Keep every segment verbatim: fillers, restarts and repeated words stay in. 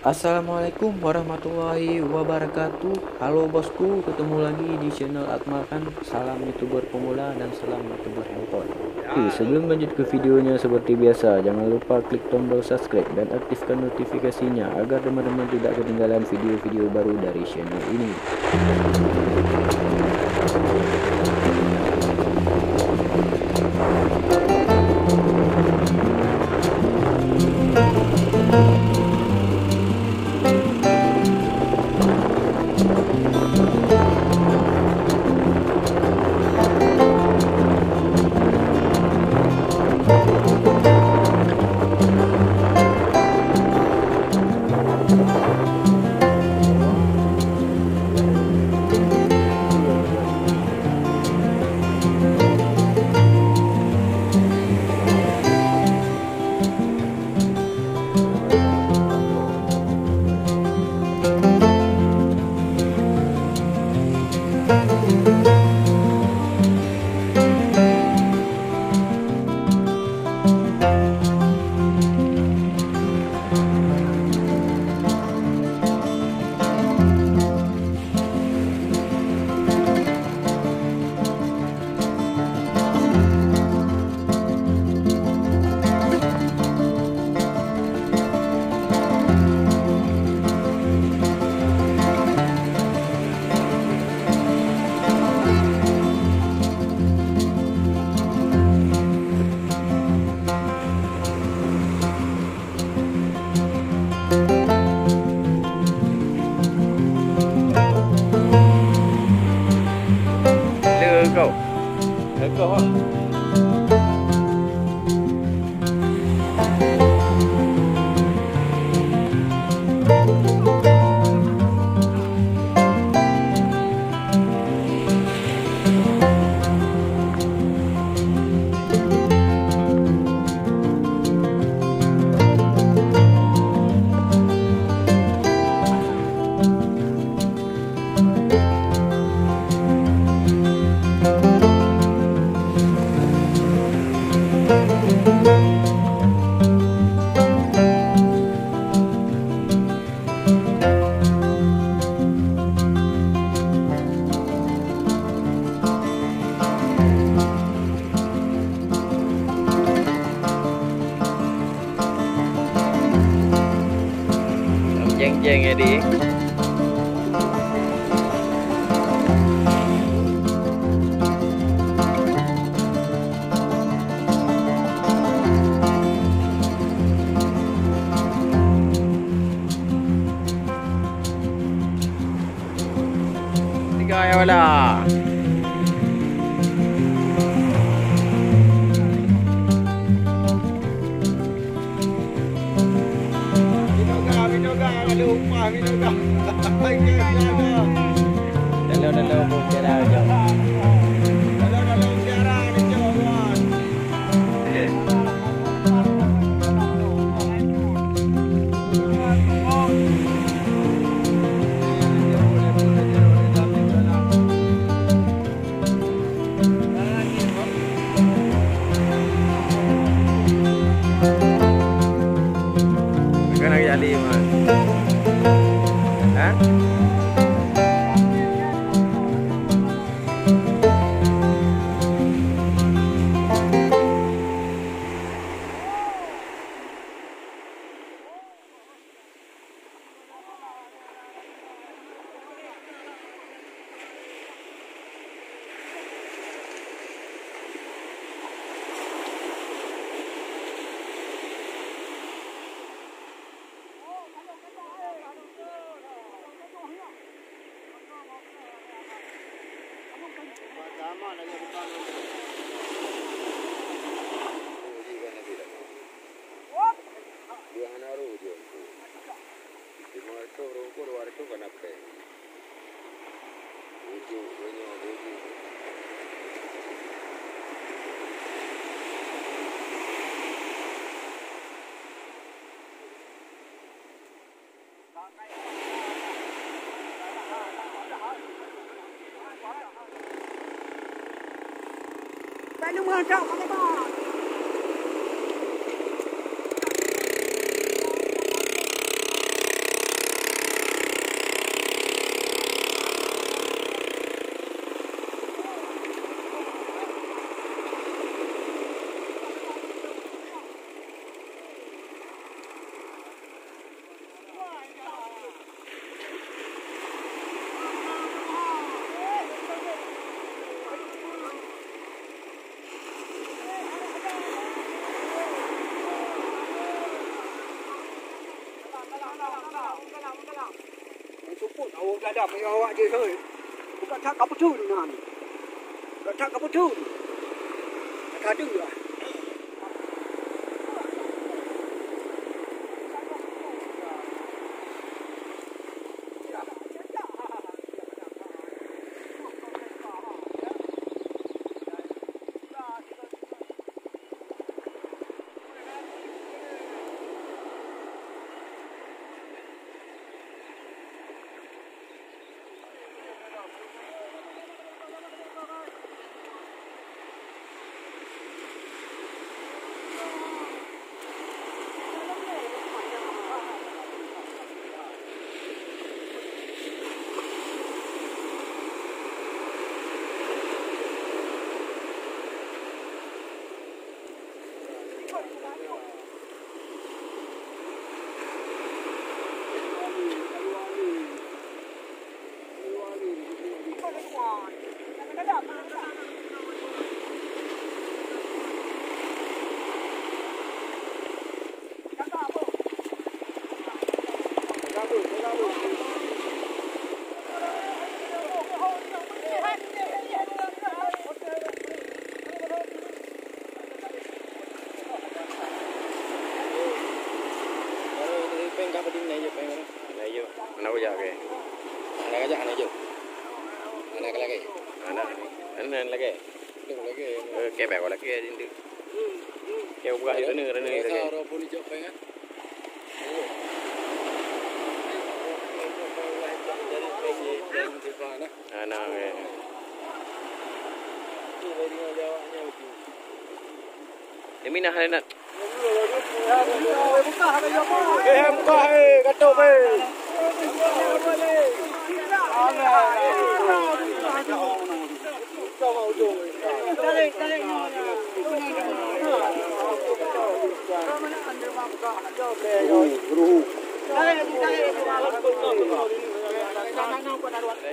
Assalamualaikum warahmatullahi wabarakatuh. Halo bosku, ketemu lagi di channel Akmal Khan. Salam YouTuber pemula dan salam YouTuber handphone. Oke, sebelum lanjut ke videonya, seperti biasa, jangan lupa klik tombol subscribe dan aktifkan notifikasinya agar teman-teman tidak ketinggalan video-video baru dari channel ini. Le kau. Le kau, ah. Jeng-jeng ya, Dik. Tiga ya wala. Minoga, minoga, ada upah minoga. Dalam, dalam, dalam. Dalam, dalam siaran, ni, jom, kawan. Bukan lagi ahli mah. Ha? Dia hana roh dia tu. Lima ratus rongkol, dua ratus kan apa? Tujuh, banyak, tujuh. Supot awak gadam, ya, awak je, hei. Bukan that kapeutheun nan. Bukan that kapeutheun. Ka deuh lah. Peng ka padum na, ya, peng. Na, ya. Mana kau jak ke? Mana kau jak, mana, ya? Mana lagi? Mana? Mana lagi? Mana lagi? Eh, kebek lagi, rindu. Kebek buka di sana, sana lagi. Ana, eh. Dia minah, Renat. Eh, buka, eh, katok, eh.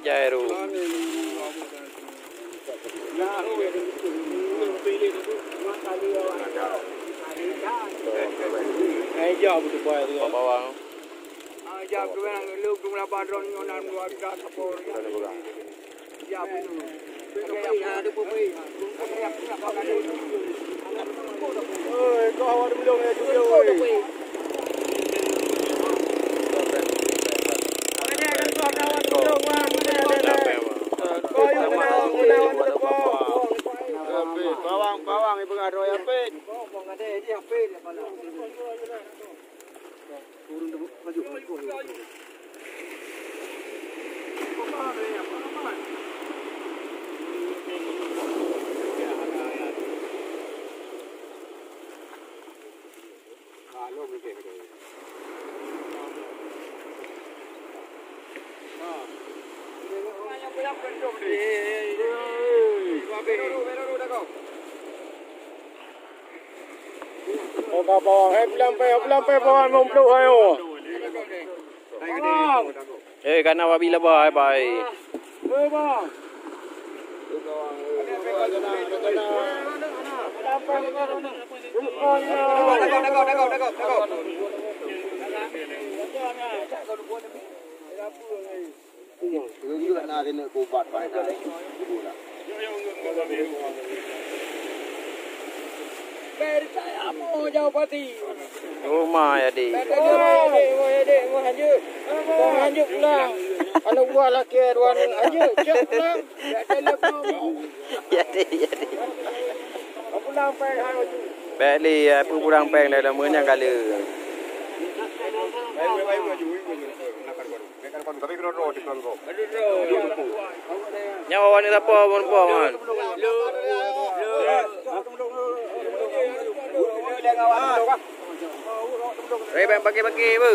Jai ru. Bawang. Bawang, bawang, ibu ngadoi apit. Oh, ka bawang. Hai, pulang pai, pulang pai bawang lima puluh, hai, oh. Bawang. Eh, kana babi laba, hai, bai. Eh, bang. Rumah ya di. Aneuk buah laki dua aneuk, hanjeuet, cok pulang. Ya di, ya di. Bèk lé, ya, peue pulang pèng dalam meunyan kali. Nyawa wanita po, pon po, man. Rebeng bagi-bagi, bu.